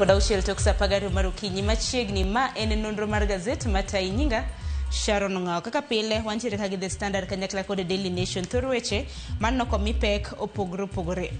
36 tok saa 12 mar okinyi machiegni. Ma en nonro mar gazet matayi nyinga Sharon Ong'awo. Kaka pile wantiere ka gi The Standard kanyakla kod Daily Nation. Thor weche maneno komi pek opogore opogore.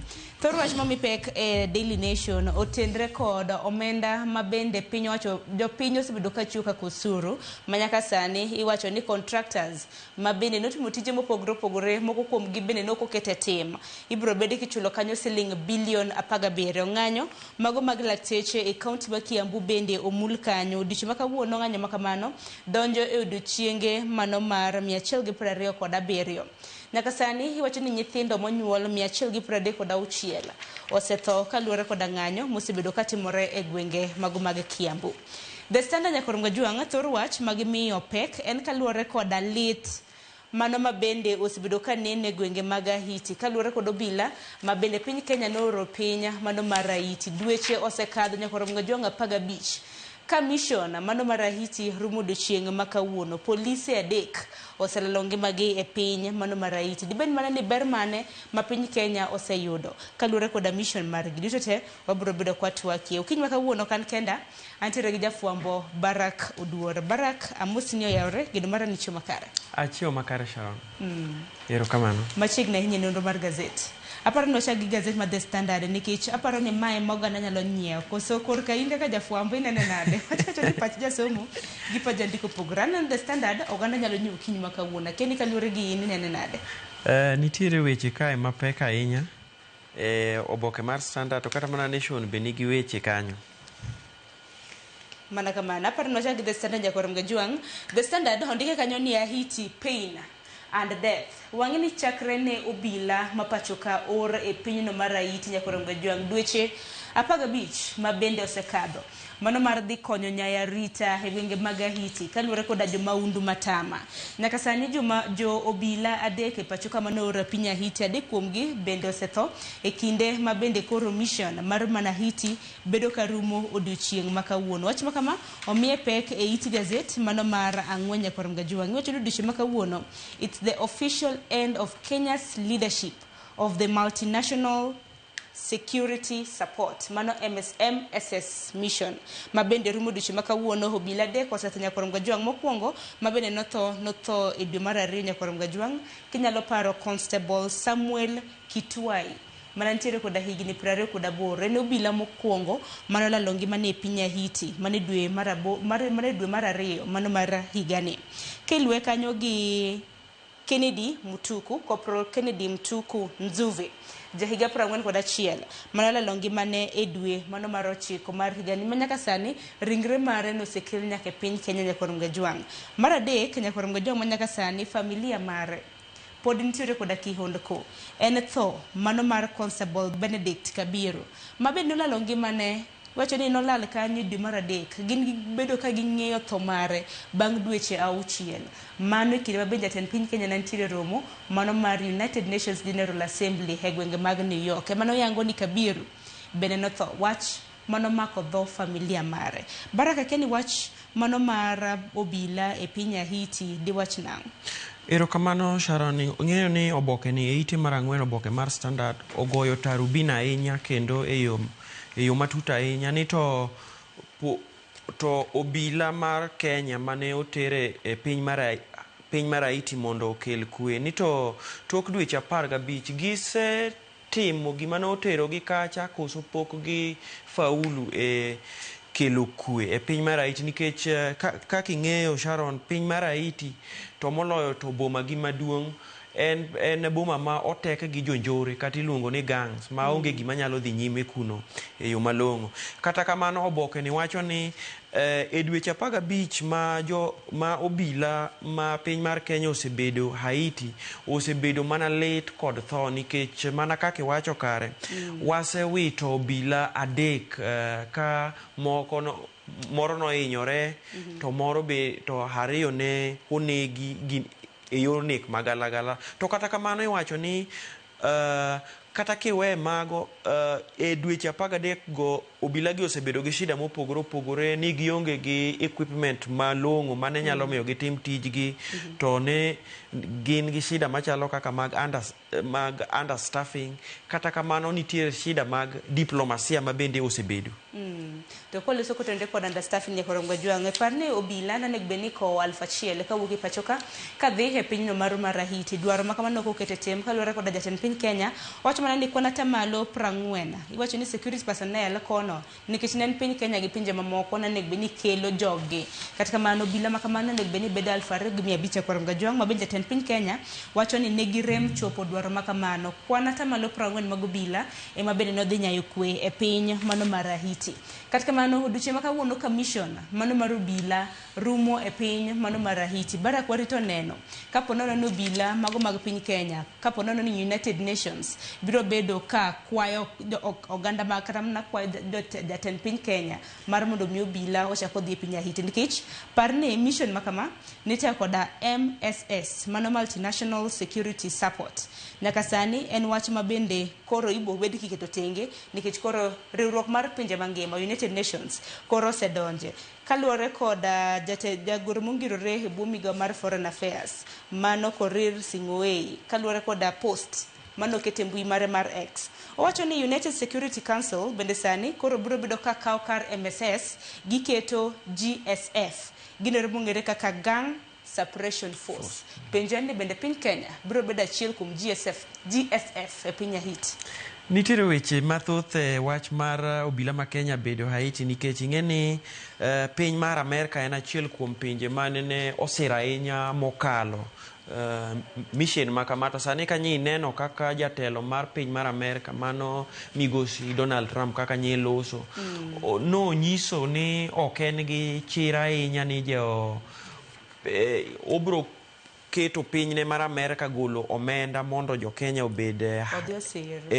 Thor wach momi pek e Daily Nation otenre kod omenda ma bende piny owacho jopiny osebedo ka chiwo kaka osuru ma nyaka sani iwacho ni contractors ma bende notimo tije mopogore opogore moko kuomgi bende ne ok oket e tim. Ibiro bedi kichulo kanyo siling bilion 17. Ng'anyo mago mag lakteche e kaunti ma Kiambu bende omul kanyo. Odiochieng' ma kawuono ng'anyo ma kamano donjo e odiochienge mano mar 127. Nyaka sani iwacho ni nyithindo monyuol 136 osetho kaluwore koda ng'anyo mosebedo katimore e gwenge mago mag Kiambu. The Standard Nyakor Mgajwang' thor wach ma gimiyo pek en kaluwore koda lit mano ma bende osebedo ka neno e gwenge mag Haiti kaluwore kod obila ma bende piny Kenya nooro piny mano mar Haiti. Dweche osekadho Nyakor Mgajwang' 15 ka mission mano mar Haiti rumo odiochieng' ma kawuono. Polise 3 oselalo ngimagi e piny mano mar Haiti. Dibed mana ni ber mane ma piny Kenya oseyudo kaluwore koda mission margi. Duto te wabiro bedo kwatwakie. Okinyi ma kawuono ok an kenda, antiere gi jafwambo Barak Oduor. Barak, amosi ni oyawre, geno mara ni ichiew makare. Achiew makare Sharon. Erokamano. Machiegni ahinya e nonro mar gazet. Aparo ni wachak gi gazet mar The Standard nikech aparo ni mae ma oganda nyalo nyiewo. Koso korka in kaka jafwambo inene nade? Wachacho ni pach jasomo gi pach jandiko opogore. Aneno The Standard oganda nyalo nyiewo okinyi ma kawuono. Akia ni kaluwore gi in inene nade? Nitiere weche kae mapek ahinya e oboke mar Standard to kata mana Nation be nigi weche kanyo. Mana kamano. Aparo ni wachak gi The Standard Nyakwar Mgajuang'. The Standard ondike kanyo ni Haiti pain and death. Wang'e ni chakre ne obila ma pacho ka or e pinyno mar Haiti Nyakwar Mgajuang' dweche 15 ma bende osekadho. Mano mar dhi konyo nyaya arita e gwenge mag Haiti kaluwore koda jomaundu matama. Nyaka sani joma jo obila 3 e pacho ka mane oor e piny Haiti, 3 kuomgi bende osetho e kinde ma bende koro mission mar mana Haiti bedo ka rumo odiochieng' ma kawuono. Wach ma kama omiye pek e it gazet mano mar 4 Nyakwar Mgajuang'. Iwacho ni odiochieng' ma kawuono it's the official end of Kenya's leadership of the multinational security support mano MSM SS mission ma bende rumo odiochieng' ma kawuono. Obila 3 osetho Nyakwar Mgajuang'. Mokwongo ma bende notho e dwe mar 2 Nyakwar Mgajuang'. Kinyalo paro Constable Samuel Kitwai mana nitiere koda higni 28 en obila mokwongo manolalo ngimane e piny Haiti mane dwe mar mane dwe mar 2 mano mar higani. Kiluwe kanyo gi Kennedy Mutuku, Corporal Kennedy Mtuku Nzuve, jahiga 41, manolalo ngimane e dwe mano mar 9 mar higani ma nyaka sani ringre mare nosekel nyaka e piny Kenya Nyakwar Mgajuang'. Mar 3 Nyakwar Mgajuang' ma nyaka sani familia mare pod nitiere koda kihondko en tho mano mar Constable Benedict Kabiru ma bende nolalo ngimane wacho ni nolal kanyo e dwe mar 3. Gin gibedo ka ging'eyo tho mare bang' dweche 6. Mano e kinde ma bende jatend piny Kenya ne nitiere romo mano mar United Nations General Assembly e gwenge mag New York. Ema noyango ni Kabiru bende notho. Wach manomako dho familia mare. Baraka akia ni wach mano mar obila e piny Haiti diwach nang'o? Erokamano Sharon, ing'eyo ni oboke ni e ite mar 4 oboke mar Standard ogoyo tarubin ahinya kendo e yo matut ahinya ni to obila mar Kenya mane otere e piny mar Haiti mondo okel kwe ni to tok dweche 15 gise timo gima ne oterogi kacha koso pok gi faulu e kelo kwe e piny mar Haiti nikech kaka ing'eyo Sharon, piny mar Haiti to moloyo to boma gi maduong' en boma ma otek gi jonjore kata iluongo ni gangs ma onge gima nyalo dhi nyime kuno e yo malong'o. Kata kamano oboke ni wacho ni e dweche 15 ma obila ma piny mar Kenya osebedo Haiti osebedo mana lit kod tho nikech mana kaka iwacho kare wasewito obila 3 ka moko moro nohinyore to moro be to 2 ne onegi gi e yor nek magalagala. To kata kamano iwacho ni kata kiwe mago e dweche 13 go obila gi osebedo gi shida mopogore opogore ni gionge gi equipment malong'o mane nyalo miyo gitim tijgi to ne gin gi shida machalo kaka mag understaffing. Kata kamano nitiere shida mag diplomasia ma bende osebedo. To koloso kotenore kod understaffing nyaka Ojwang', e par ni obila nonego bed ni kowo 1000 kawuok e pacho ka kadhi e pinyno mar Haiti. Dwaro ma kamano ok oket e tim kaluwore koda jatend piny Kenya wacho mana ni kwan atamalo 40. Iwacho ni security personnel kono nikech ne en piny Kenya gi pinje mamoko nonego bed ni kelo joggi. Kata kamano obila ma kamano onego bed ni bedo 2500 nyaka Ojwang' ma bende jatend piny Kenya wacho ni ne girem chopo dwaro ma kamano. Kwan atamalo 40 mag obila ema bende nodhi nyayo kwe e piny mano mar Haiti. Kata kamano odiochieng' ma kawuono commission mano mar obila rumo e piny mano mar Haiti. Barak warito neno kapo nono ni obila mago mag piny Kenya, kapo nono ni United Nations biro bedo ka kwayo oganda mag kata mana kwayo jatend piny Kenya mar mondo mi obila ochak odhi e piny Haiti. Nikech par ni mission ma kama nitayo koda MSS, mano Multinational Security Support. Nyaka sani en wach ma bende koro ibo bed kiketo tenge nikech koro riwruok mar pinje mangima United Nations koro osedonje. Kaluwore kod jagoro mongirore e bwo migawo mar Foreign Affairs mano Korir Sing'oei, kaluwore kod post manoket e mbui mare mar X. Owacho ni United Security Council bende sani koro biro bedo ka kawo kar MSS giketo GSF, gino mong'ere kaka Gang Suppression Force. Penjo en ni bende piny Kenya biro bedo achiel kuom GSF e piny Haiti. Nitiere weche mathoth e wach mar obila ma Kenya bedo Haiti nikech ing'e ni piny mar Amerka en achiel kuom pinje mane ne osiro ahinya mokalo mission ma kama. To sani ka nyi neno kaka jatelo mar piny mar Amerka mano migosi Donald Trump kaka nyi loso, nonyiso ni ok en gi chir ahinya ni jo obro keto pinyne mar Amerka golo omenda mondo jo Kenya obed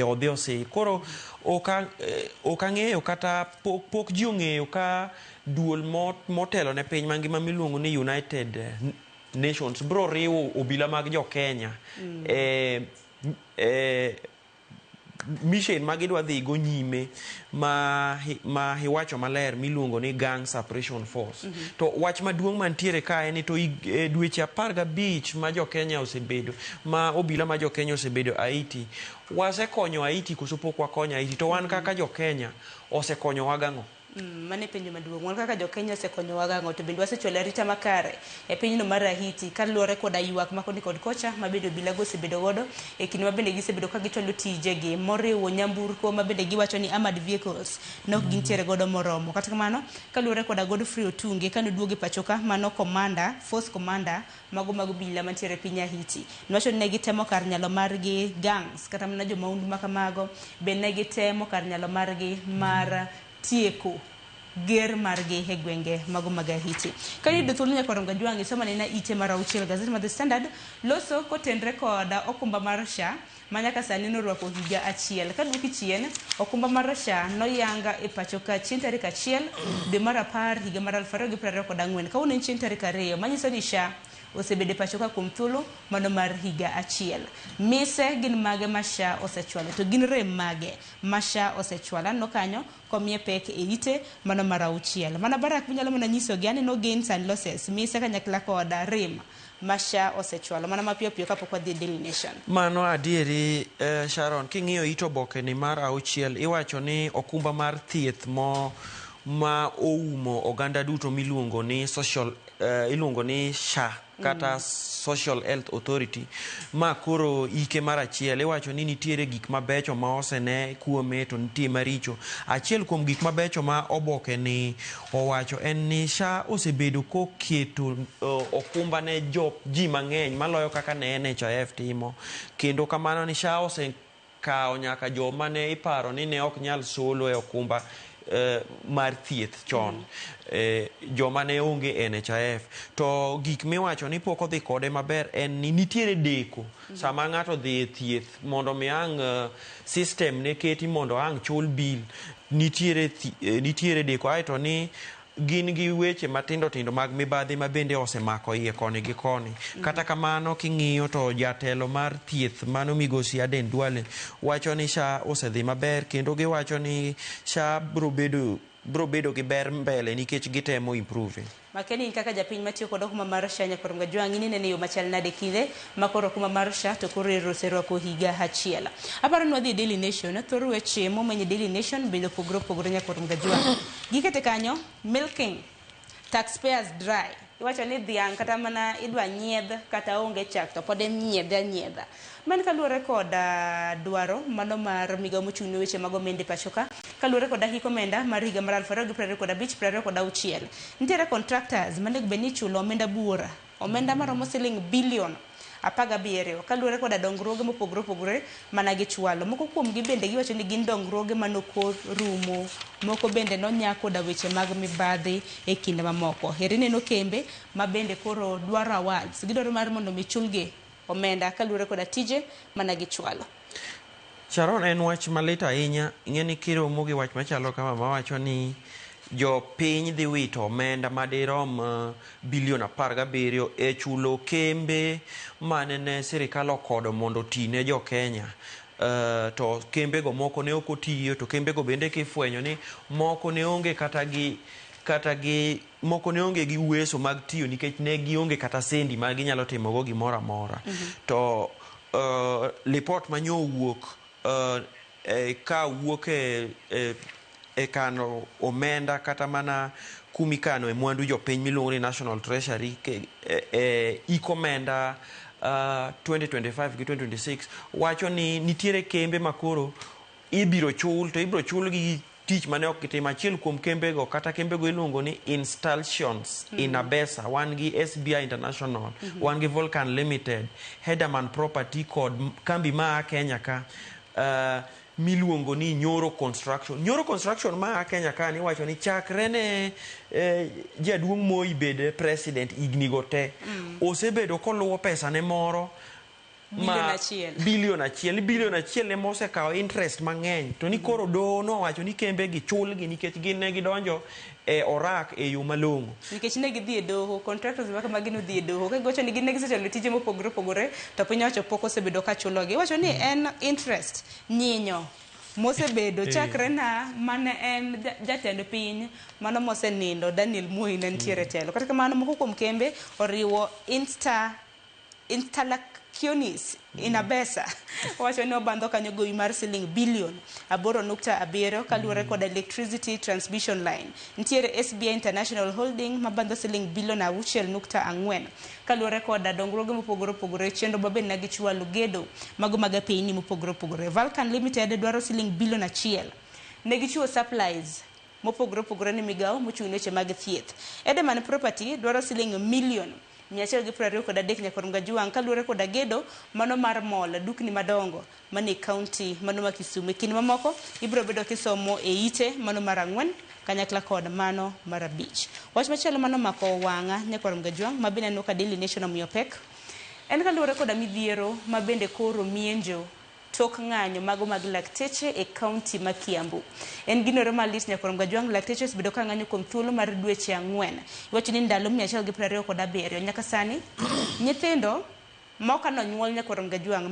odhi osir. Koro ok ang'eyo kata pok ji ong'eyo ka duol motelo ne piny mangima miluongo ni United Nations bro riwo obila mag jo Kenya mission ma gidwa dhi go nyime ma iwacho maler miluongo ni Gang Suppression Force. To wach maduong' mantiere ka en ni to dweche 15 ma jo Kenya osebedo, ma obila ma jo Kenya osebedo Haiti, wasekonyo Haiti koso pok wakonyo Haiti? To wan kaka jo Kenya osekonyowa gang'o? Mano e penjo maduong'. Wan kaka jo Kenya osekonyowa gang'o? To bende wasechwalo arita makare e pinyno mar Haiti kaluwore koda ywak ma koni kod kocha ma bende obila go osebedo godo e kinde ma bende gisebedo ka gichwalo tijegi moriwo nyamburko ma bende giwacho ni armored vehicles ne ok gintiere godo moromo. Kata kamano kaluwore koda Godfrey Otunge kane oduogo e pacho ka mano commander, force commander mago mag obila mantiere e piny Haiti nowacho ni ne gitemo kar nyalo margi gangs kata mana jomahundu ma kamago bende ne gitemo kar nyalo margi mar tieko ger margi e gwenge mago mag Haiti. Ka iyudo thuolo nyaka Ojwang' isomo anena ite mar 6 gazeti mar The Standard loso kotenre kod okumba mar SHA ma nyaka sani norwako higa achiel. Kaduoki chien, okumba mar SHA noyanga e pacho ka chieng' tarik 1 dwe mar 10 higa mar 2024. Kawuono en chieng' tarik 2 manyiso ni SHA osebedo e pacho ka kuom thuolo mano mar higa achiel. Mise gin mage ma SHA osechwalo to gin rem mage ma SHA osechwalo? Aneno kanyo komiye pek e ite mano mar 6. Mana Barak minyalo mana nyisogi aneno gains and losses mise kanyakla koda rem ma SHA osechwalo mana mapiyo piyo kapok wadhi e Daily Nation. Mano adieri Sharon, king'iyo it oboke ni mar 6 iwacho ni okumba mar thieth ma oumo oganda duto miluongo ni social iluongo ni SHA kata Social Health Authority ma koro ike mar 1 iwacho ni nitiere gik mabecho ma osene kuome to nitie maricho. Achiel kuom gik mabecho ma oboke ni owacho en ni SHA osebedo koketo okumba ne ji mang'eny maloyo kaka ne NHIF timo, kendo kamano ni SHA osekawo nyaka joma ne iparo ni ne ok nyal solo e okumba mar thieth chon, joma ne onge NHIF. To gik miwacho ni pok odhi kode maber en ni nitiere deko sama ng'ato dhi e thieth mondo mi ang' system ne keti mondo ang' chul bill, nitiere deko. Aeto ni gin gi weche matindo tindo mag mibadhi ma bende osemako iye koni gi koni. Kata kamano king'iyo to jatelo mar thieth mano migosi Aden Duale wacho ni SHA osedhi maber, kendo giwacho ni SHA biro bedo bro bedo gi ber mbele nikech gitemo improve. Makeni in kaka japiny matiyo kod okumba mar SHA nyakwar Mgajwang' in inene yo machal nade kinde ma koro okumba mar SHA to koro ero oserwako higa achiel. Aparo ni wadhi e Daily Nation, thor weche momeny e Daily Nation bende opogore opogore nyakwar Mgajwang'. Gikete kanyo, milking taxpayers dry. Iwacho ni dhiang' kata mana idwa nyiedh kata onge chak to pod inyiedhe anyiedha. Mano kaluwore kod dwaro mano mar migawo mochung' ne weche mag omenda e pacho ka, kaluwore kod hik omenda mar higa mar 2025 26. Nitiere contractors manego bed ni ichulo omenda buora, omenda maromo siling bilion 17 kaluwore koda dongruoge mopogore opogore mana gichwalo. Moko kuomgi bende giwacho ni gin dongruoge manoko rumo, moko bende nonya koda weche mag mibadhi e kinde mamoko. Eri neno kembe ma bende koro dwaro awards, gidwaro mar mondo mi chulgi omenda kaluwore koda tije mana gichwalo. Sharon, en wach malit ahinya. Ing'e ni kiromo gi wach machalo kama mawacho ni jopiny dhi wito omenda madirom bilion 17 e chulo kembe mane ne sirikal okodo mondo oti ne jo Kenya. To kembego moko ne ok otiyo, to kembego bende kifwenyo ni moko ne onge kata gi moko ne onge gi uweso mag tiyo nikech ne gionge kata sendi ma ginyalo timogo gimoro amora. To lipot manyo owuok ka wuok e kano omenda kata mana kumikano e mwandu jopiny miluongo ni National Treasury iko omenda 2025 gi 2026 wacho ni nitiere kembe makoro ibiro chul to ibiro chul gi tich mane ok gitimo. Achiel kuom kembego kata kembego iluongo ni Installations in Abesa, wan gi SBI International, wan gi Vulcan Limited, Hederman Property kod kambi maa Kenya ka miluongo ni Nyoro Construction. Nyoro Construction maa Kenya ka niwacho ni chakre ne jaduong' Moi bed president higni go te, osebedo koluwo pesa ne moro bilion achiel. Bilion achiel ema osekawo interest mang'eny to ni koro doho nowacho ni kembe gi chulgi nikech gin ne gidonjo e orak e yo malong'o. Nikech ne gidhi e doho, contractors ma kamagi nodhi e doho. Ka giwacho ni gin ne gisechalo tije mopogore opogore to piny owacho pok osebedo ka chulogi. Iwacho ni en interest nyinyo mosebedo chakre na mane en jatend piny mano mosenindo Daniel Moi ne nitiere telo. Kata kamano moko kuom kembe oriwo Installaciones in Abesa wacho ni obandho kanyo gowi mar siling bilion 8.7 kaluwore kod electricity transmission line. Nitiere SBI International Holding mabandho siling bilion 6.4 kaluwore kod dongruoge mopogore opogore chenro mabende ne gichwalo gedo mago mag apeyni mopogore opogore. Vulcan Limited dwaro siling bilion 1. Ne gichiwo supplies mopogore opogore ne migawo mochung' ne weche mag thieth. Edeman Property dwaro siling milion 123 nyakwar Mgajuang' kaluwore koda gedo mano mar mall dukni madongo manie county mano ma Kisumu. E kinde mamoko ibiro bedo kisomo e ite mano mar 4 kanyakla kod mano mar 5. Wach machielo mano mako wang'a nyakwar Mgajuang' ma bende aneno ka Daily Nation omiyo pek en kaluwore koda midhiero ma bende koro mienjo tok ng'anyo mago mag lakteche e county ma Kiambu. En ginoro malit nyakwar Mgajuang', lakteche osebedo ka ng'anyo kuom thuolo mar dweche 4. Iwacho ni ndalo 127 nyaka sani nyithindo moko nonyuol nyakwar Mgajuang'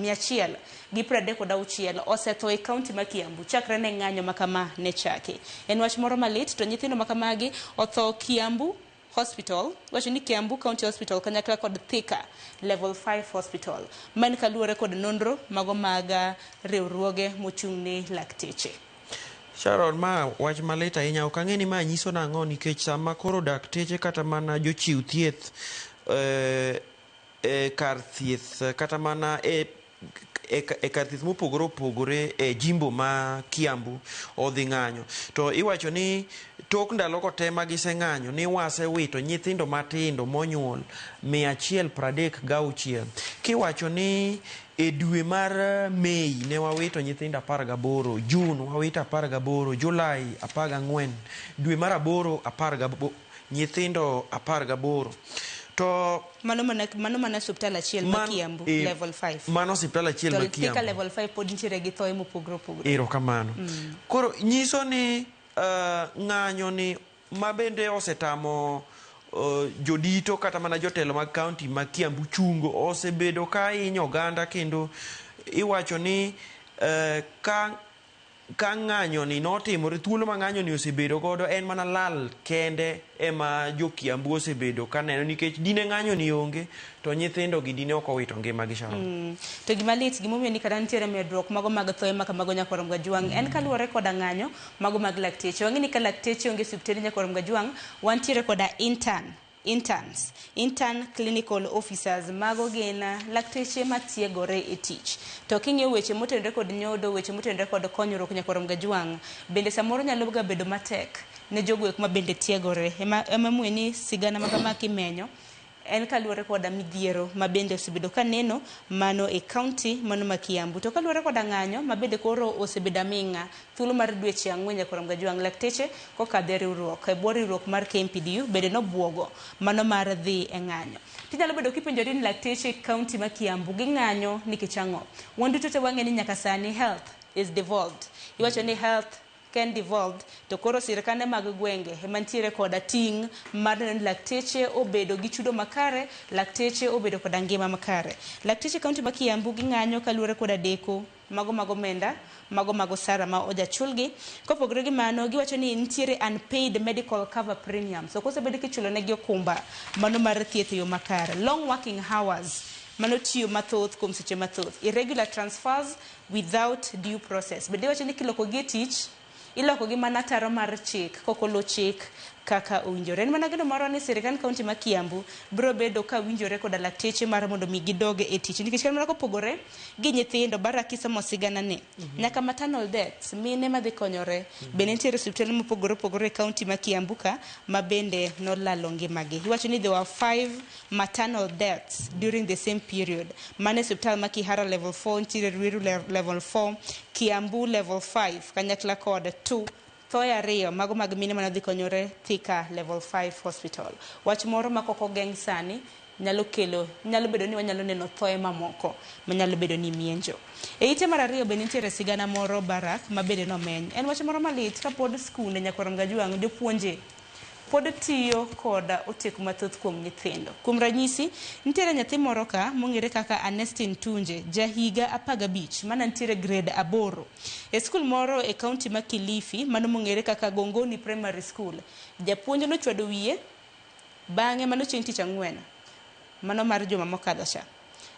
136 osetho e county ma Kiambu chakre ne ng'anyo makama ne chake. En wach moro malit to nyithindo makamagi otho Kiambu Hospital, wacho ni Kiambu County Hospital kanyakla kod Thika Level 5 Hospital. Man kaluwore kod nonro mago mag riwruoge mochung' ne lakteche. Sharon, ma wach malit ahinya. Ok ang'e ni ma nyiso nang'o nikech sama koro dakteche kata mana jochiw thieth e kar thieth kata mana e kar thieth mopogore opogore e jimbo ma Kiambu odhi ng'anyo. To iwacho ni tok ndalogo te ma giseng'anyo ni wasewito nyithindo matindo monyuol 136. Kiwacho ni e dwe mar Mei ne wawito nyithindo 18, Jun wawito 18, Julai 14, dwe mar 8 18, nyithindo 18. To mano mana osiptal achiel ma Kiambu level 5. Mano osiptal achiel ma Kiambu. Thika level 5 pod nitiere gi thoe mopogore opogore. Erokamano. Koro nyiso ni ng'anyo ni mabende osetamo jodito kata mana jotelo mag county ma Kiambu chungo osebedo ka hinyo oganda kendo iwacho ni ka Ka ng'anyoni notimore, thuolo ma ng'anyoni osebedo godo en mana lal kende ema jo Kiambu osebedo ka neno nikech dine ng'anyoni onge to nyithindo gi dine ok owito ngimagi Sharon. To gima lit, gimomiyo ni kata nitiere medruok mago mag thoe ma kamago Nyakwar Mgajwang' en kaluwore koda ng'anyo mago mag lakteche. Wang'e ni ka lakteche onge e osiptende Nyakwar Mgajwang', wantiere koda intern interns, intern clinical officers, mago gin lakteche matiegore e tich. To king'iyo weche motenore kod nyodo, weche motenore kod konyruok Nyakwar Mgajwang', bende samoro nyalo ga bedo matek ne jogo ek ma bende tiegore. Ema emomiyo ni sigana ma kama kimenyo, en kaluwore koda midhiero ma bende osebedo ka neno mano e county mano ma Kiambu. To kaluwore koda ng'anyo ma bende koro osebedo aming'a thuolo mar dweche ang'wen Nyakwar Mgajwang', lakteche kokadho e riwruok e bwo riwruok mar KMPDU bende nobuogo mano mar dhi e ng'anyo. Tinyalo bedo kipenjori ni lakteche e county ma Kiambu ging'anyo nikech ang'o? Wan duto te wang'e ni nyaka sani health is devolved. Iwacho ni health ken devolved to koro sirkande mag gwenge ema nitiere koda ting' mar neno ni lakteche obedo gi chudo makare, lakteche obedo koda ngima makare. Lakteche e county ma Kiambu ging'anyo kaluwore koda deko mago mag omenda, mago mag osara ma ojachulgi. Kopogore gi mano, giwacho ni nitiere unpaid medical cover premiums. Ok osebed kichulo negi okumba mano mar thieth e yo makare. Long working hours, mano tiyo mathoth kuom seche mathoth. Irregular transfers without due process. Bende iwacho ni kiloko gi e tich, iloko gi mana ataro mar chik, kok oluw chik kaka owinjore. En mana geno marwa ni sirkand county ma Kiambu biro bedo ka winjore koda lakteche mar mondo mi gidog e tich. Nikech kata mana kopogore gi nyithindo, bara kisomo sigana ni, nyaka maternal deaths, mine madhi konyore, bende nitiere osiptende mopogore opogore e county ma Kiambu ka, ma bende nolalo ngimagi. Iwacho ni there were 5 maternal deaths during the same period. Mane osiptal ma Kihara level 4, nitiere Ruiru level 4, Kiambu level 5, kanyakla kod 2 thoe ariyo mago mag mine manodhi konyore Thika level 5 hospital. Wach moro ma kok ogeng' sani nyalo kelo, nyalo bedo ni wanyalo neno thoe mamoko manyalo bedo ni mienjo. E ite mar ariyo bende nitiere sigana moro Barak ma bende nomeny. En wach moro malit kapod skunde Nyakwar Mgajwang' jopuonje pod tiyo koda oteku mathoth kuom nyithindo. Kuom ranyisi, nitiere nyathi moro ka mong'ere kaka Ernestine Tunje, ja higa 15, mana nitiere grade 8 e skul moro e county ma Kilifi, mano mong'ere kaka Gongoni Primary School. Japuonj nochwado wiye bang'e mano chieng' tich ang'wen, mano mar juma mokadho cha.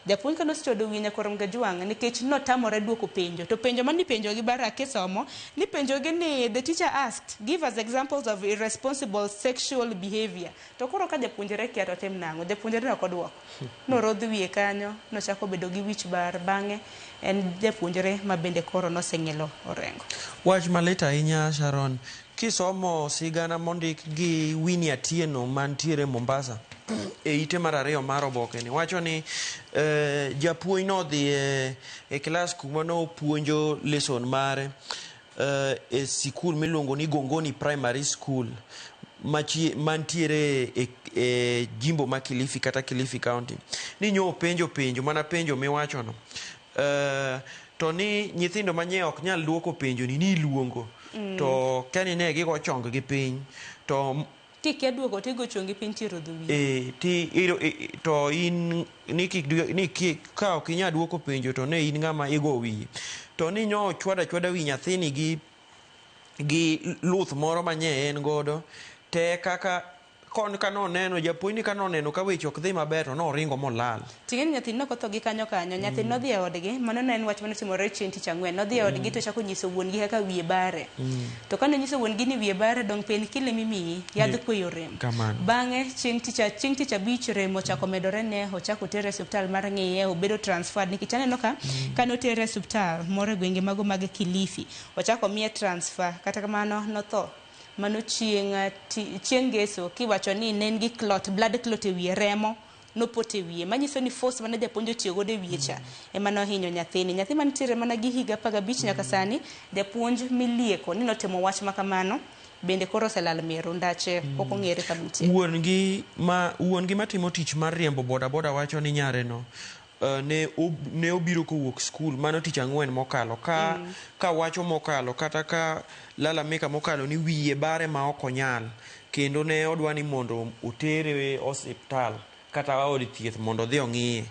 Japuonj kane osechwado wiye Nyakwar Mgajwang' nikech notamore duoko penjo. To penjo mane ipenjo gi Barak kisomo, nipenjo gi ni the teacher asked, give us examples of irresponsible sexual behavior. To koro ka japuonjre kia to otim nang'o? Japuonjre ne ok oduoko. Norodh wiye kanyo, nochako bedo gi wich bar bang'e en japuonjre ma bende koro noseng'elo orengo. Wach malit ahinya Sharon, kisomo sigana mondik gi Winnie Atieno mantiere Mombasa e ite mar ariyo mar oboke ni wacho ni japuonj nodhi e klas kuma nopuonjo lesson mare e sikul miluongo ni Gongoni Primary School mantiere e jimbo ma Kilifi kata Kilifi County ni nyo openjo penjo mana penjo miwachono to ni nyithindo manye ok nyal duoko penjo ni iluongo to kani ne gigo chong gi piny to Kikia duoko to igo chongi piny tirodho wiyi. To in ni kik ni kik ka ok inyal duoko penjo to ne in ng'ama igo wiyi. To ni nyo chwada chwada wi nyathini gi luth moro manye en godo te kaka kon ka noneno japuonj ni ka noneno ka weche ok dhi maber to noringo molal. Ting'eni nyathini ne ok otho gi kanyo kanyo, nyathini nodhi e odgi, mano ne en wach mane otimore chieng' tich ang'wen, nodhi e odgi to ochako nyiso wuon gi kaka wiye bare. To kane onyiso wuon gi ni wiye bare, dong pen kile mimiyi, yadh kweyo rem. Bang'e chieng' tich abich rem ochako medore ne, ochako otere e osiptal mar ng'iye, obedo transferred nikech aneno ka kane otere e osiptal moro e gwenge mago mag Kilifi, ochako miye transfer, kata kamano notho. Mano chieng' ngeso kiwacho ni ne en gi clot, blood clot e wiye, remo nopoto e wiye, manyiso ni force mane japuonj otiyo godo e wiye cha ema nohinyo nyathini. Nyathi mantiere mana gi higa 15 nyaka sani, japuonj milieko ni notimo wach ma kamano bende koro oselal meru ndache pok ong'ere kama nitie. Wuon gi matimo tich mar riembo boda boda wacho ni nyare no ne obiro kowuok skul mano tich ang'wen mokalo ka wacho mokalo kata ka lalamika mokalo ni wiye bare ma ok onyal kendo ne odwa ni mondo otere osiptal kata od thieth mondo odhi ong'iye.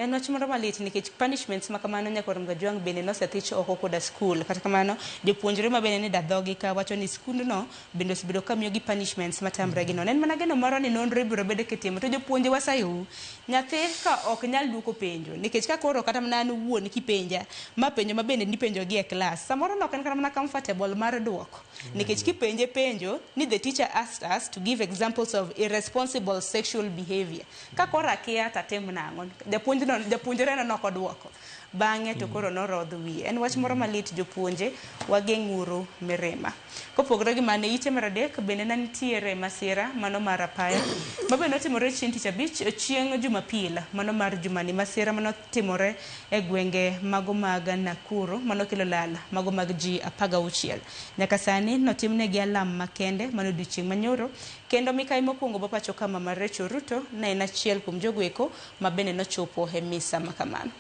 En wach moro malit nikech punishments ma kamano nyakwar Mgajwang' bende nosethich oko koda skul. Kata kamano, jopuonjre ma bende ni dadhogi ka wacho ni skundno bende osebedo ka miyogi punishments matamre gi nono. En mana geno marwa ni nonro ibiro bed kitimo to jopuonje wasayou. Nyathi ka ok nyal duoko penjo nikech ka koro kata mana an owuon kipenja ma penjo ma bende nipenjo gi e klas samoro ne ok en kata mana comfortable mar duoko nikech kipenje penjo ni the teacher asked us to give examples of irresponsible sexual behavior ka koro akia to atim nang'o japuonj no japuonjre no nok oduoko bang'e to koro norodh wiye en wach moro malit jopuonje wageng'uru mirima kopogore gi mano e ite mar adek bende ne nitiere masira mano mar apaya ma bende notimore chieng' tich abich chieng' jumapil mano mar jumani masira manotimore e gwenge mago mag Nakuru manokelo lal mago mag ji 16 nyaka sani notimnegi alam makende mano odiochieng' manyoro kendo mikai mokwongo ma pacho ka Mama Rachel Ruto ne en achiel kuom jogo eko ma bende nochopo e misa ma kamano.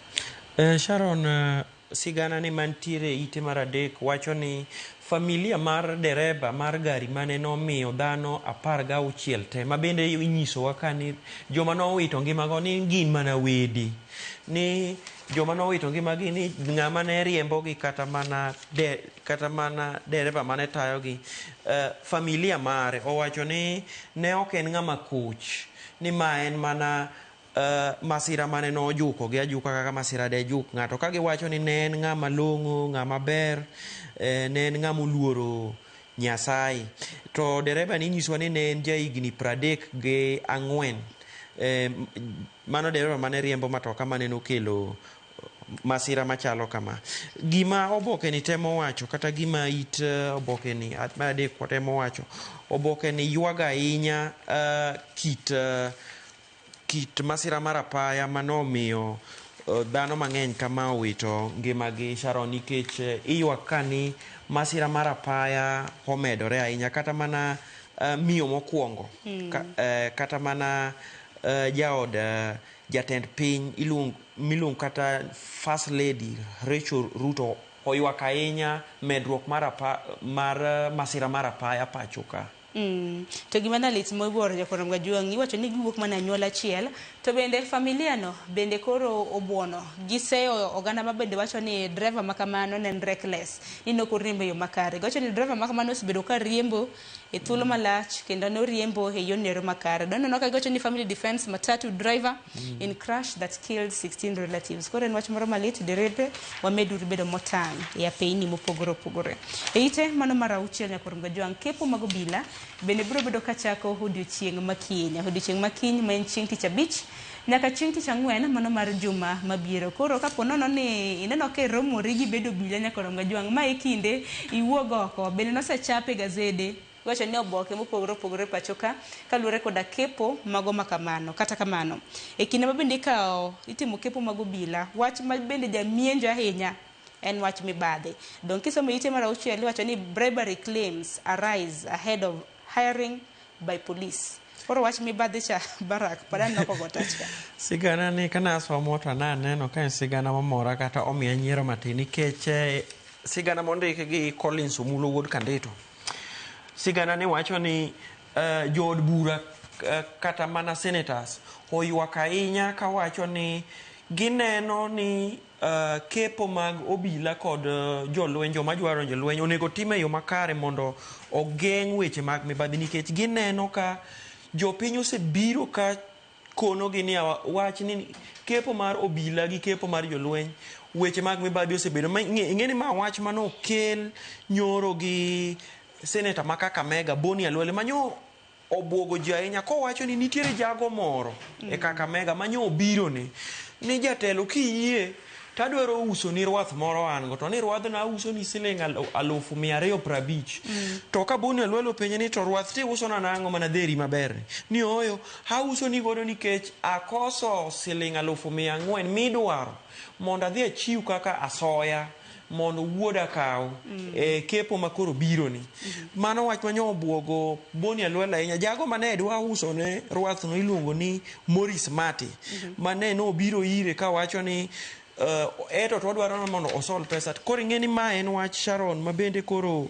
Sharon, sigana ni mantiere e ite mar adek wacho ni familia mar dereba mar gari mane nomiyo dhano 16 te ma bende inyisowa ka ni joma nowito ngimago ni gin mana wede ni joma nowito ngimagi ni ng'ama ne riembogi kata mana de, kata mana dereba mane tayogi familia mare owacho ni ne ok en ng'ama koch ni ma en mana masira mane nojuko gi ajuka kaka masira de juk ng'ato ka giwacho ni ne en ng'ama long'o ng'ama ber ne en ng'ama oluoro Nyasaye to dereba ni inyiswa ni ne en jahigni 34 mano dereba mane riembo matoka mane nokelo masira machalo kama. Gima oboke ni temo wacho kata gima it oboke ni mar adek temo wacho oboke ni ywago ahinya kit masira mar apaya manomiyo dhano mang'eny kama owito ngimagi Sharon nikech iywak ka ni masira mar apaya omedore ahinya kata mana miyo mokwongo kata mana jaod jatend piny miluongo kata First Lady Rachel Ruto oywak ahinya medruok mar masira mar apaya pacho ka. To gima nalit miwuoro jakwar Mgajuang' iwacho ni giwuok mana anyuola achiel to bende familia no bende koro obuono giseyo oganda ma bende wacho ni driver ma kamano ne en reckless ni ne ok oriembo e yo makare giwacho ni driver ma kamano osebedo ka riembo e thuolo malach kendo ne oriembo e yorno ero makare doneno ka giwacho ni family defense matatu driver in crash that killed 16 relatives koro en wach moro malit derepe wameduru bedo motang' e apeyni mopogore opogore e ite mano mar auchiel nyakwar Mgajuang' kepo mag obila bende biro bedo kachako odiochieng' makiny odiochieng' makiny ma en chieng' tich abich nyaka chieng' tich ang'wen mano mar juma mabiro koro kapo nono ni ineno ka iromori gi bedo obila nyakwar Mgajuang' ma e kinde iwuog oko bende nosechap e gazede iwacho ni oboke mopogore opogore pacho ka kaluwore koda kepo mago ma kamano kata kamano e kinde ma bende ikawo itimo kepo mag obila wach ma bende jamienjo ahinya en wach mibadhi dong kisomo ite mar auchiel iwacho ni bribery claims arise ahead of hiring by police koro wach mibadhi cha Barak pod aneno kogo tach ka Sigana ni kanasomo to naneno ka en sigana mamora kata omiya nyiero matin nikech sigana mondik gi Collins Omulo wuod Kandito. Sigana ni wacho ni jood bura kata mana senators oywak ahinya kawacho ni gineno ni kepo mag obila kod jolweny joma dwaro jolweny onego tim e yo makare mondo ogeng' weche mag mibadhi nikech gineno ka jopiny osebiro ka konogi ni wach ni kepo mar obila gi kepo mar jolweny weche mag mibadhi osebedo ing'e ni ma wach manokel nyoro gi seneta ma Kakamega Boni Khalwale manyo obwogo ji ahinya kowacho ni nitiere jago moro e Kakamega manyo obiro ni ni jatelo kiyie tadwaro uso ni rwath moro an go to ni rwadhno auso ni siling 250,000 to ka Boni Khalwale openje ni to rwath tiuso na nang'o mana dheri maber ni ooyo auso ni godo nikech akoso siling 400,000 midwaro mondo adhi achiw kaka asoya mondo wuoda kaw e kepo makoro biro ni. Mano wach manyo obwogo Boni Khalwale ahinya. Jago mane dwa uso ne rwath no iluongo ni Maurice Mati mane nobiro ire kawacho ni eto to wadwaro mondo osol pesa. Koro ing'e ni ma en wach Sharon ma bende koro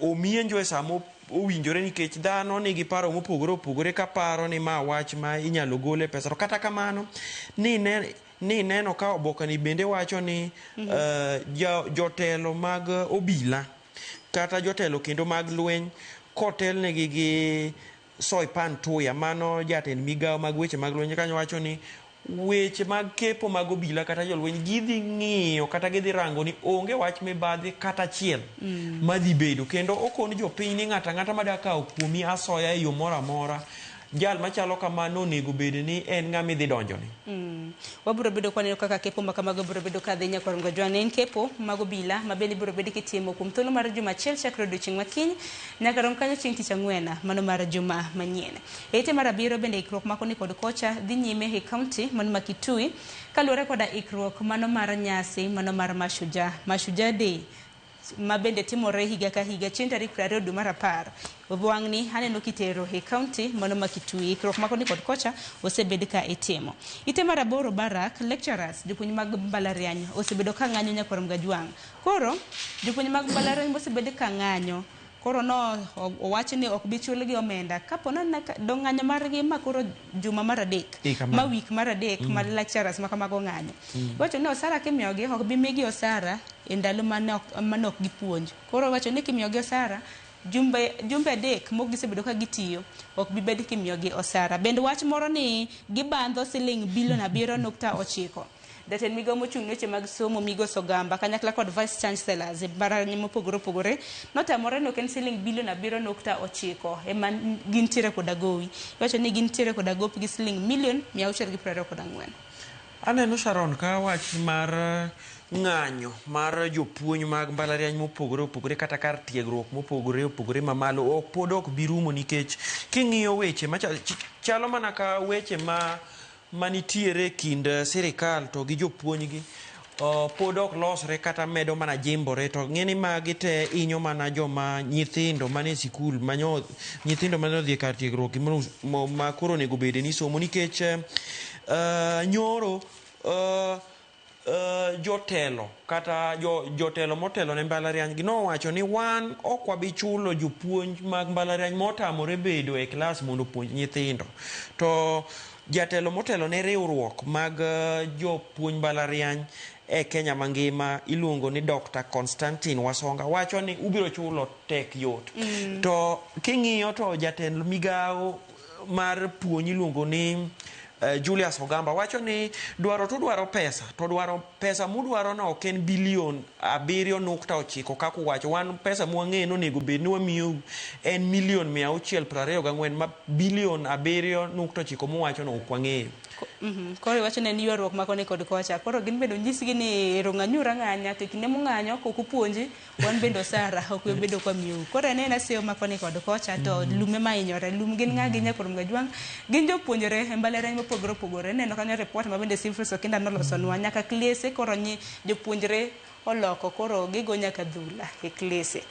omienjo e sama owinjore nikech dhano nigi paro mopogore opogore ka paro ni ma wach ma inyalo gole pesa. To kata kamano ni ne ni neno ka obokeni bende wacho ni jotelo mag obila kata jotelo kendo mag lweny kotelnegi gi Soipan Tuya, mano jatend migawo mag weche mag lweny kanyo, wacho ni weche mag kepo mag obila kata jolweny gidhi ng'iyo kata gidhi rango ni onge wach mibadhi kata achiel madhi bedo, kendo okon jopiny ni ng'ato ang'ata mada kawo kuomi asoya e yo moro amora, jal machalo kamano onego bed ni en ng'ama idhi donjone. Wabiro bedo kwaneno kaka kepo ma kamago biro bedo kadhi nyakwar Mgajwang'. Ne en kepo mag obila ma bende ibiro bed kitimo kuom thuolo mar juma achiel chakre odiochieng' ma kiny nyaka rom kanyo chieng' tich ang'wen mano mar juma manyien. E ite mar abiriyo bende ikruok ma koni kod kocha dhi nyime e kaunti mano ma Kitui kaluwore koda ikruok mano mar nyasi mano mar Mashujaa. Mashujaa Day ma bende timore higa ka higa chieng' tarik 20 dwe mar 10. Wang'ni aneno kitero e kaunti mano ma Kitui. Ikruok ma koni kod kocha osebed ka itimo. Ite mar aboro Barak, lecturers, jopuonj mag mbalariany osebedo ka ng'anyo nyakwar Mgajwang'. Koro jopuonj mag mbalariany mosebed ka ng'anyo, koro no owach ni ok bi chulgi omenda. Kapo ni do ng'anyo margi ma koro juma mar adek, ma wik mar adek ma lecturers ma kamago ng'anyo. Iwacho ni osara kimiyogi ok bi migi osara e ndalo mane ok gipuonj. Koro iwacho ni kimiyogi osara jumbe adek mok gisebedo ka gitiyo ok bi bed kimiyogi osara. Bende wach moro ni gibandho siling bilion 7.9. Jatend migawo mochung' ne weche mag somo Migos Ogamba kanyakla kod vice chancellors e mbalariany mopogore opogore notamore ni ok en siling bilion 7.9 ema gintiere koda gowi. Iwacho ni gintiere koda gop gi siling milion 624. Aneno Sharon ka wach mar ng'anyo mar jopuonj mag mbalariany mopogore opogore kata kar tiegruok mopogore opogore mamalo ok pod ok bi rumo, nikech king'iyo weche machalo mana ka weche ma manitiere kind sirikal to gi jopuonjgi pod ok losre kata medo mana jimbore, to ng'eni magi te inyo mana joma nyithindo mane sikul manyo nyithindo mane odhi e kar tiegruok ma koro onego bede ni somo, nikech nyoro jotelo kata jotelo motelo ne mbalariany gi nowacho ni wan ok wabi chulo jopuonj mag mbalariany motamore bedo e klas mondo opuonj nyithindo. To jatelo motelo ne riwruok mag jopuonj mbalariany e Kenya mangima iluongo ni Dr. Constantine Wasonga wacho ni ubiro chulo tek yot. To king'iyo to jatend migawo mar puonj iluongo ni Julius Ogamba wacho ni dwaro to dwaro pesa, to dwaro pesa mudwaro no ok en bilion 7.9 kaka uwacho. Wan pesa mwang'eyo ni onego bed ni wamiyou en milion 624, ma bilion 7.9 muwacho no ok wang'eyo. Koro iwacho ni en ywaruok ma koni kod kocha. Koro gin bende onyisgi ni ero ng'anyuru ang'anya, to kinde mung'anyo kok upuonji, wan bende osara ok wabedo kwa miyou. Koro en ena seyo ma koni kod kocha to lume ma hinyore. Lum gin ng'a gi nyakwar Mgajwang'? Gin jopuonjre e mbalariany mopogore opogore. Ineno kanyo report ma bende Simfres Okinda nolosonwa nyaka klese koro nyi jopuonjre oloko koro gigo nyaka dhula e klese.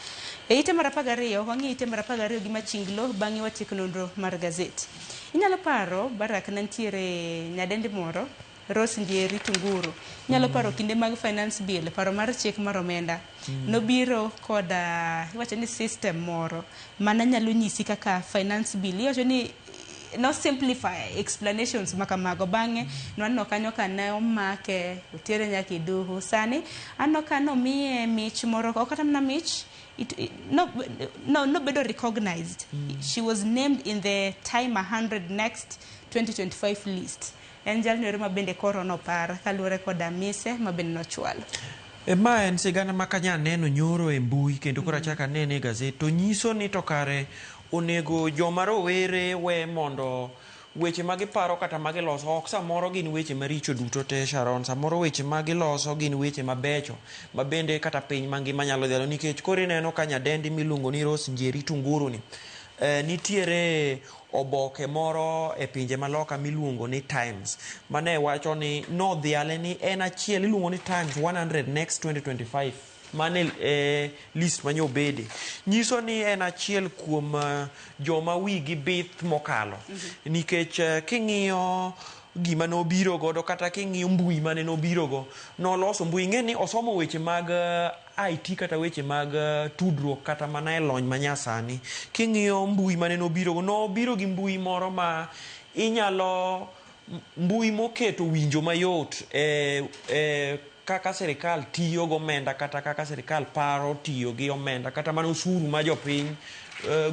E ite mar 12 wang'i ite mar 12 gi machinglo, bang'e watiek nonro mar gazet. Inyalo paro Barak nantiere nyadendi moro Rose Njeri Tunguru. Inyalo paro kinde mag finance bill, paro mar chik mar omenda. Nobiro koda iwacho ni system moro mana nyalo nyisi kaka finance bill. Iwacho ni no simplify explanations makamago. Bang'e nwaneno kanyo ka ne omake otere nyaka e doho. Sani aneno ka nomiye mich moro, ok kata mana mich, nobedo recognized. She was named in the Time 100 Next 2025 list. En jalno ero ma bende koro nopar kaluwore koda mise ma bende nochwalo. Ma en sigana ma kanya neno nyoro e mbui kendo koro achako anene e gazet to nyiso ni to kare onego joma rowere we mondo weche ma giparo kata ma giloso ok samoro gin weche maricho duto te Sharon, samoro weche ma giloso gin weche mabecho ma bende kata piny mangima nyalo dhialo, nikech koro ineno ka nyadendi miluongo ni Rose Njeri Tunguru ni nitiere oboke moro e pinje maloka miluongo ni Times mane wacho ni nodhiale ni en achiel iluongo ni Times 100 Next 2025 mane list manye obede nyiso ni en achiel kuom joma wigi bith mokalo. Nikech king'iyo gima nobiro godo kata king'iyo mbui mane nobiro go, noloso mbui. Ing'e ni osomo weche mag IT kata weche mag tudruok kata mana e lony manyasani. King'iyo mbui mane nobiro go, nobiro gi mbui moro ma inyalo Mbui moketo winjo mayot e, e kaka sirikal tiyo gomenda kata kaka sirikal paro tiyo gi omenda kata mana osuru ma jopiny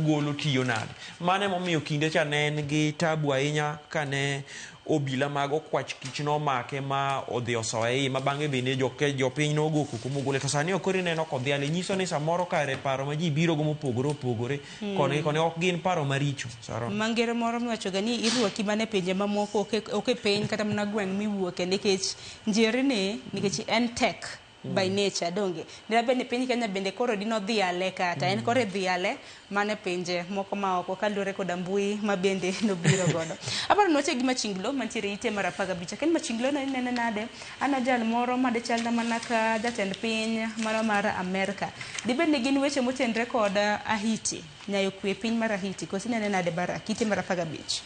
golo tiyo nade. Mano emomiyo kinde cha ne en gi tabu ahinya kane obila mag okwach kich nomake ma odhi osoye iye ma bang'e bende jopiny nogo koko mogole to sani koro ineno kodhiale nyiso ni samoro kare paro ma ji biro go mopogore opogore koni gi koni ok gin paro maricho Sharon. Mangero moro miwachoga ni irwaki mana e pinje mamoko ok e piny kata mana gweng' miwuoke nikech njeri ni nikech en tek by nature donge dine bed ni piny Kenya bende koro dino dhiale kata en koro idhiale mana e pinje moko ma oko kaluwore koda mbui ma bende nobiro godo. Aparo ni wachak gi Machinglo mantiere ite mar 15. Akia ni Machinglo no inene nade? Aneno jal moro made chalna mana ka jatend piny mano mar Amerka. Dibed ni gin weche motenre kod Haiti, nyayo kwe e piny mar Haiti koso inene nade Barak ite mar 15?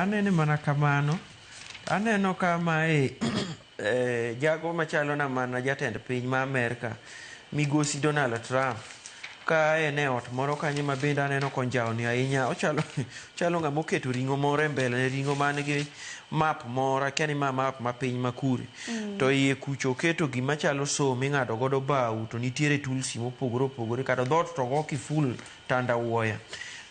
Anene mana kamano. Aneno ka mae jago machalo na mana jatend piny ma Amerka migosi Donald Trump ka en e ot moro kanyo ma bende aneno konjawni ahinya ochalo ochalo ng'ama oketo ring'o moro e mbele ne ring'o man gi map moro akia ni ma map ma piny ma kure to iye kucho oketo gima chalo saw ming'ado godo bao to nitiere tulsi mopogore opogore kata dhoot to ogo kiful tandawuoya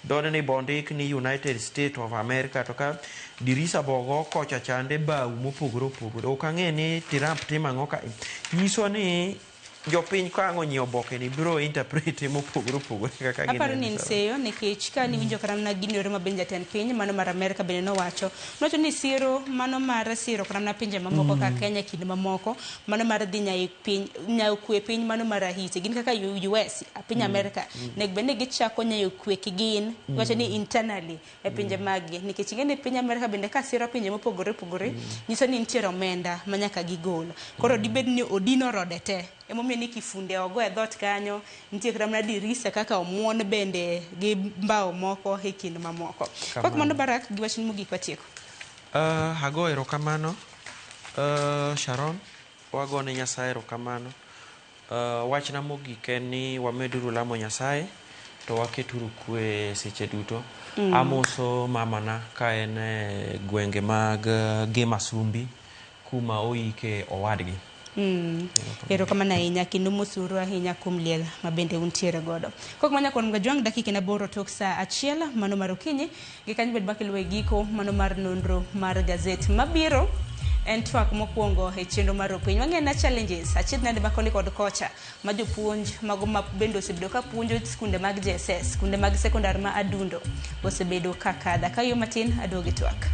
dhoodni bondik ni United States of America to ka dirisa bogo kocha chande bao mopogore opogore ok ang'e ni Trump timo ang'o ka nyiso ni jopiny ka ang' onyiewo oboke ni biro interpret mopogore opogore kaka Aparo ni en seyo nikech ka niwinjo kata mana gini ero ma bende jatend piny mano mar Amerka bende nowacho. Nowacho ni siro mano mar siro kata mana pinje mamoko kaka Kenya kind mamoko mano mar dhi nyayo piny nyayo kwe piny mano mar Haiti gin kaka US piny Amerka nego bed ni gichako nyayo kwe kigin iwacho ni internally e pinje maggi nikech ing'e ni piny Amerka bende ka siro pinje mopogore opogore nyiso ni nitiere omenda ma nyaka gigol. Koro dibed ni odino rode te emomiyo ni kifunde ogo e dhoot kanyo nitie kata mana dirisa kaka omuon bende gi mbao moko e kind mamoko. Kok mano Barak gi wachni mogik watieko. Ago erokamano Sharon, wagone Nyasaye erokamano. Wachna mogik en ni wameduru lamo Nyasaye to waketuru kwe seche duto. Amoso mamana ka en e gwenge mag Gemasumbi kuma oike owadgi. Erokamano ahinya kendo mosuru ahinya kuom liel ma bende untiere godo. Kok manya kuom Gajwang' dakika 8 tok saa 1 mano mar okinyi gi kanyo bed makiluwo e giko mano mar nonro mar gazet mabiro en twak mokwongo e chenro mar opiny. Wang'e na challenges achiedh nade ma koni kod kocha ma jopuonj mago ma bende osebedo ka puonjo skunde mag JSS, skunde mag sekondar ma Adundo osebedo ka kadha. Ka yo matin aduogi twak.